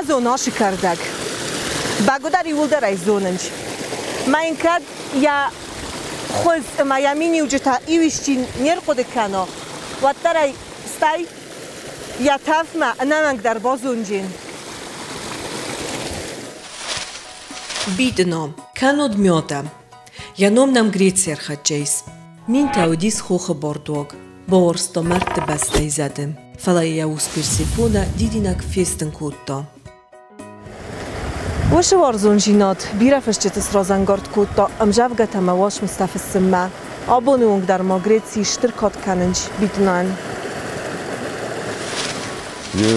Битъына зоны ашы кӕрдӕг. Бӕгуыдӕр иууылдӕр ӕй зонынц. Мӕ йын кӕд йӕ хуыз ӕмӕ йӕ миниуджытӕ иу исчи не рхъуыды кӕна, уӕддӕр ӕй стӕй йӕ тӕфмӕ ӕнӕмӕнгдӕр базонджын. Битъына, кӕннод мята. Йӕ ном нӕм Грецийӕ ӕрхӕццӕ ис. Минтӕ уыдис хохы бордуаг, бауарзта мӕрдты бӕстӕйы зӕды, фӕлӕ йӕ ус Персефона дидинӕг фестын кодта. Уыцы уарзондзинад бирӕ фысджыты сразӕнгард кодта ӕмдзӕвгӕтӕ ӕмӕ уацмыстӕ фыссынмӕ. Абоны онг дӕр ма Грецийы стыр кад кӕнынц Битъынӕн. Йӕ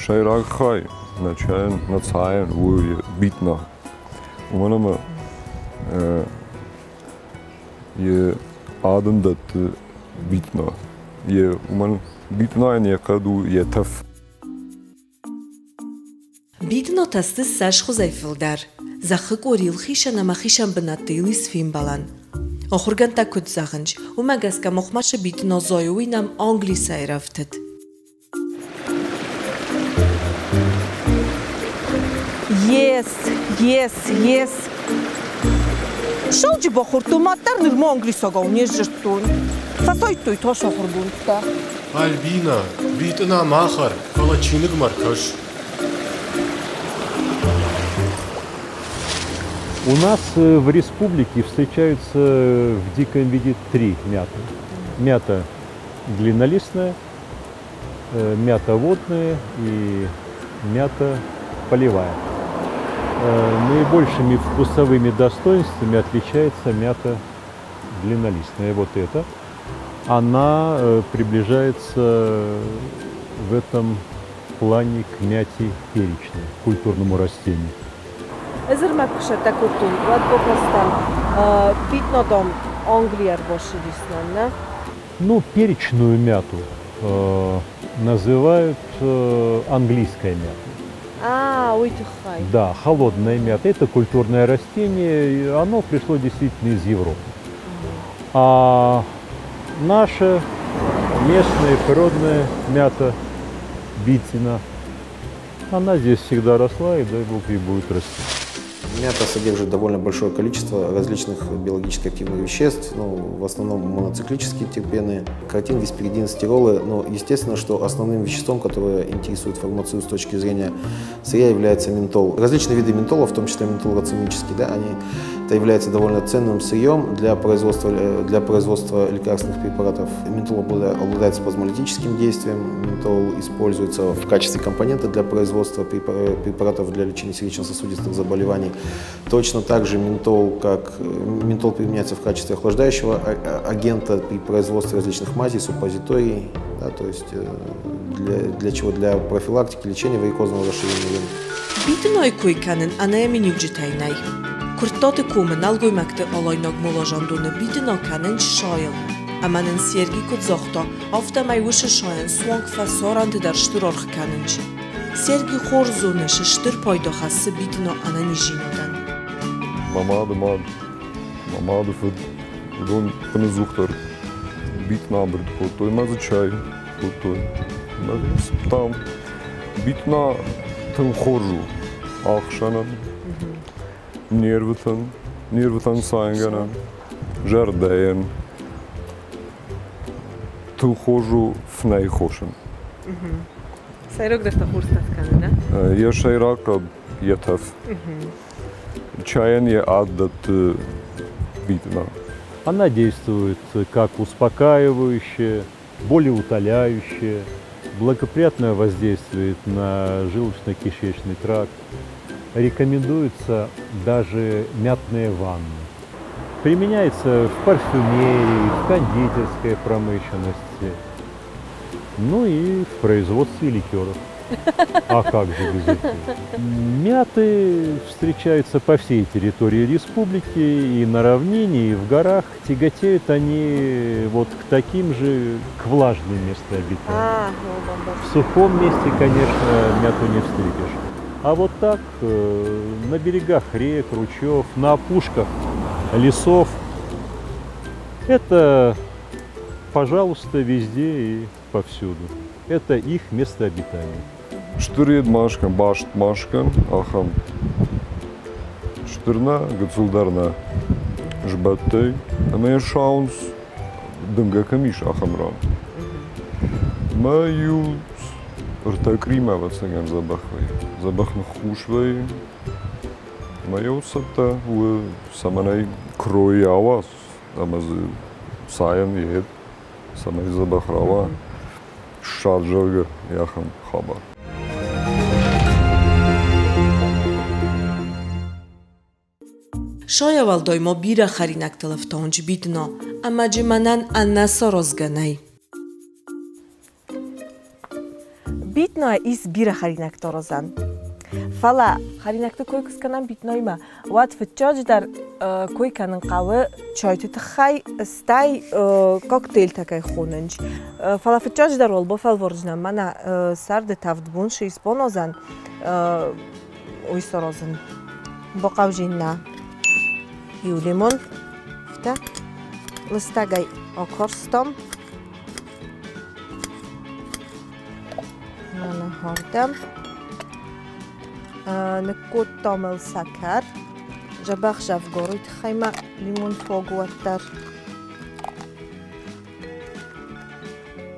сӕйраг хай нӕ чайӕн, нӕ цайӕн у битъына. Уымӕн ӕмӕ йӕ ад ын дӕтты битъына. Йӕ уымӕн битъынайӕн йӕ хъӕд у йӕ тӕф. Битъынатӕ сты цасхуызӕй фылдӕр. Зӕххы къорийыл хицӕн ӕмӕ хицӕн бынӕтты йыл ис фембӕлӕн. Ахуыргӕндтӕ куыд зӕгъынц, уымӕ гӕсгӕ Мохмашы битъына зайы, уый нӕм Англисӕй ӕрӕфтыд. Ес, ес, ес. Сауджы бахордтон, маддӕр нырма англисагау не сдзырдтон. Фӕсайдтой та сахуыргондтӕ. Альбина, битъына ма хӕр, фӕлӕ чиныгмӕ ркӕс. У нас в республике встречаются в диком виде три мяты. Мята длиннолистная, мята водная и мята полевая. Наибольшими вкусовыми достоинствами отличается мята длиннолистная. Вот это. Она приближается в этом плане к мяте перечной, культурному растению. Ӕз ӕрмӕг куы сӕттӕ кодтон, уӕд бакастӕн Битъына, дам, Английӕ ӕрбассыдис нӕм, нӕ? Ну, перечную мяту называют английской мятой. А, уый тыххӕй. Да, холодная мята. Это культурное растение, оно пришло действительно из Европы. А наша местная природная мята, битина, она здесь всегда росла и, дай бог, и будет расти. Мята содержит довольно большое количество различных биологически активных веществ, ну, в основном моноциклические терпены, каротин, гесперидин, стеролы. Но естественно, что основным веществом, которое интересует фармацию с точки зрения сырья, является ментол. Различные виды ментола, в том числе ментол рацемический, да, они это является довольно ценным сырьем для производства лекарственных препаратов. Ментол обладает спазмолитическим действием, ментол используется в качестве компонента для производства препаратов для лечения сердечно-сосудистых заболеваний. Точно так же ментол применяется в качестве охлаждающего агента при производстве различных мазей, суппозиторий, да, то есть для чего? Для профилактики лечения варикозного расширения вен. Битъынайы кой кӕнын ӕнӕ миниуджытӕй нӕй. Куырттаты комы нӕлгоймӕгты алайнаг моладзандоны битъына кӕнынц шайыл. Ӕмӕ нын Серги куыд загъта, афтӕмӕй уыцы шайӕн суанг фӕсарӕнты дӕр стыр аргъ кӕнынц. Серги хорз зоны, цы стыр пайда хӕссы битъына ӕнӕниздзинадӕн. Мӕ мады мад, мӕ мады фыд, уыдон ӕппынӕдзухдӕр битъына ӕмбырд кодтой ӕмӕ дзы чай кодтой. Ӕмӕ там битъына тынг хорз у ахсӕнӕн, нервытӕн, нервытӕн сайынгӕнӕн, зӕрдӕйӕн. Тынг хорз у фынӕй хосӕн. Сӕйрагдӕр та хорз тӕф кӕны, нӕ? Йӕ сӕйраг хъӕд йӕ тӕф. Чайӕн йӕ ад дӕтты битъына. Она действует как успокаивающая, болеутоляющая, благоприятно воздействует на желудочно-кишечный тракт. Рекомендуются даже мятные ванны. Применяется в парфюмерии, в кондитерской промышленности, ну и в производстве ликеров. А как же без этого? Мяты встречаются по всей территории республики, и на равнине, и в горах. Тяготеют они вот к таким же, к влажным местообитаниям. А, ну, В сухом месте, конечно, мяту не встретишь. А вот так, на берегах рек, ручьев, на опушках лесов, это, пожалуйста, везде и повсюду. Это их место обитания. Стыр йед ма скӕн, баст ма скӕн, ахӕм. Стыр нӕ, гыццыл дӕр нӕ. Сбӕттӕй ӕмӕ йӕ сауынц, дымгӕ кӕм ис, ахӕм ран. Мӕ иу ӕртӕ къримӕ, ӕвӕццӕгӕн, дзӕбӕх вӕййы. Дзӕбӕх ныххус вӕййы. Мӕ йӕ цӕттӕ у, цӕмӕн ӕй куыройы ауадз, ӕмӕ дзы цайӕн йед, цӕмӕй дзӕбӕх рауа, ссад, зӕгъгӕ, ахӕм хабар. Сойӕ уӕлдай ма бирӕ хӕринӕгтыл ӕфтауынч битъына, ӕмӕ джы мӕнӕн ӕнӕ саразгӕ нӕй. Битъына ис бирӕ хӕринӕгтӕ аразӕн. Фӕлӕ хӕринӕгты кой куы скӕнӕм битъынаимӕ, уӕд фыццаджыдӕр кой кӕнын хъӕуы чайты тыххӕй, стӕй коктейльтӕ кӕй хонынц. Фӕлӕ фыццаджыдӕр уал бафӕлвардзынӕн мӕнӕ сӕрды тӕвд бон цы исбонозӕн, уый саразын. Бахъӕудзӕн нӕ иу лимон, афтӕ лыстӕгӕй акарстам. Мӕнӕ ардӕм. Ныккодтам ыл сӕкӕр. Дзӕбӕх зӕвгар уый тыххӕй ма лимон фаг уӕддӕр.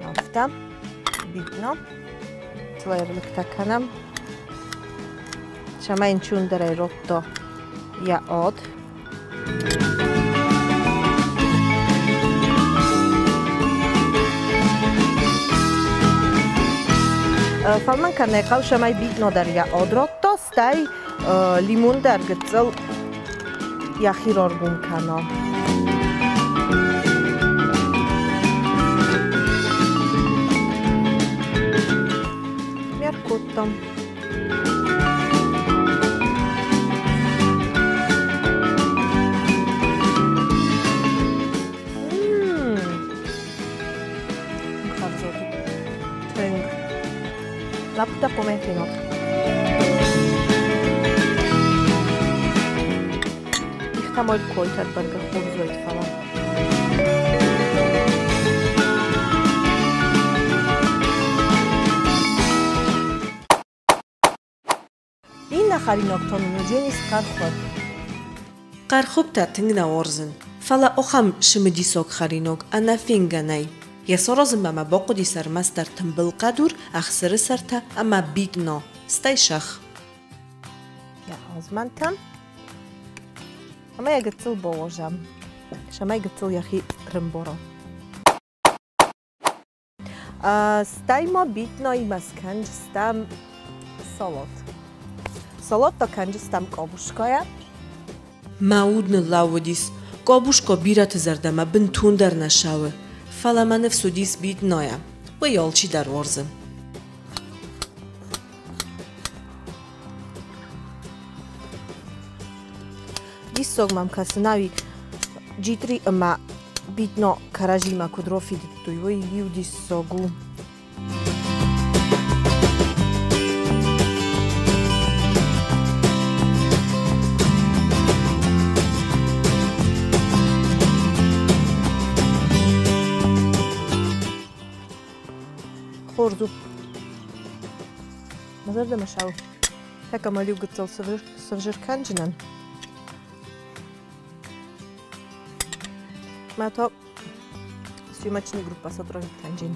Афтӕ, видно. Тлерлыктӕ кӕнӕм. Цӕмӕй йын чундӕрӕй радта йӕ ад. Фӕлмӕн кӕнӕй хъӕуы, цӕмӕй битъно дӕр йӕ ад радта, стӕй лимон дӕр гыццыл йӕхи раргом кӕна. Ме ркодтам. Тынг. Лӕппутӕ хъуамӕ фенат. Их там койтар бӕргӕ хорз уайд, фӕлӕ. Иннӕ хӕринаг та нын уыдзӕнис хъӕрхуып. Хъӕрхуыпп та тынг нӕ уарзын, фӕлӕ ахӕм цымыдисаг хӕринаг ӕнӕфенгӕ нӕй. Йӕ саразынмӕ мӕ бахъуыдис ӕрмӕстдӕр тымбыл хъӕдур, ӕхсыры сӕртӕ ӕмӕ битъына, стӕй сӕгъ. Йӕ азмӕнтӕм ӕмӕ йӕ гыццыл бауазӕм, цӕмӕй гыццыл йӕхи рымбора. Стӕй ма битъынаимӕ скӕнджыстӕм салат. Салат та кӕнджыстӕм къабускайӕ. Мӕ уд ныллӕууыдис, къабуска бирӕты зӕрдӕмӕ бынтондӕр нӕ цӕуы, фӕлӕ мӕ ныфс уыдис битъынайӕ, уый алчидӕр уарзы. Диссаг мӕм кӕсы, науи джитъри ӕмӕ битъына кӕрӕдзимӕ куыд рафидыдтой, уый иу диссаг у. Хорз у. Мӕ зӕрдӕмӕ сау. Тӕккӕ мӕ иу гыццыл сывзыр кӕнджынӕн. Мӕ та съемочный группа сотрудник кӕнджын.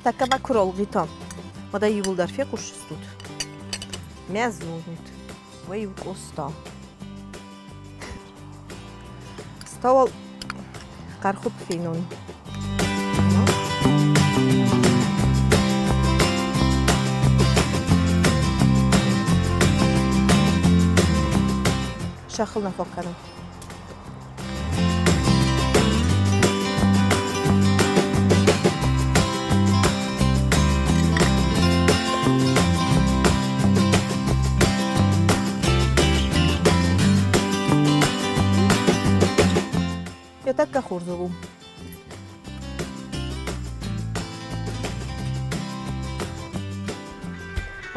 Ныртӕккӕ мӕ куы ралгъита, уӕд ӕй иууылдӕр фехъусдзыстут. Мӕ зонут, уӕ иу Къоста. Стауал хъӕрхуыпп фенон. Сӕхыл нӕ фӕкӕнын. тӕккӕ хорзыл у.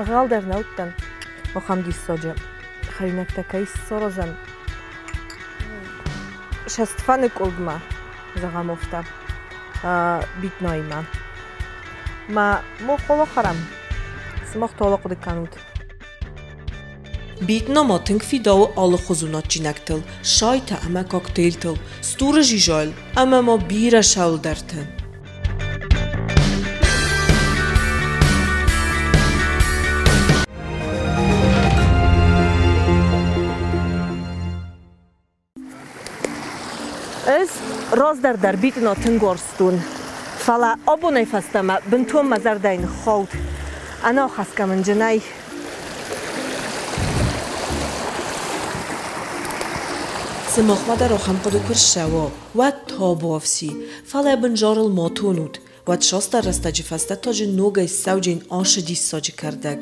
Ӕгъгъӕл дӕр нӕ уыдтӕн, ахӕм диссаджы хӕринӕгтӕ кӕй саразӕм. Сӕстфӕныкъуылдмӕ, зӕгъӕм, афтӕ, битноимӕ. Ма мохоло хӕрӕм. Сымах тола хъуыды кӕнут. Битно ма тынг фидауы алыхуызон адджинӕгтыл, шайтӕ ӕмӕ коктейльтыл, стуры жизайыл ӕмӕ ма бирӕ цӕуылдӕрты. Ӕз раздӕр дӕр битъына тынг уарзтон, фӕлӕ абонӕй фӕстӕмӕ бынтон мӕ зӕрдӕйы ныххауд. Ӕнӕахӕсгӕ мын нӕй. Сымахмӕ дӕр ахӕм хъуыды куы ссӕуа, уӕд табуафси, фӕлӕ бынзарыл ма тонут, уӕд цасдӕр рӕстӕджы фӕстӕ та ногӕй ссӕуджын ацы диссаджы кӕрдӕг.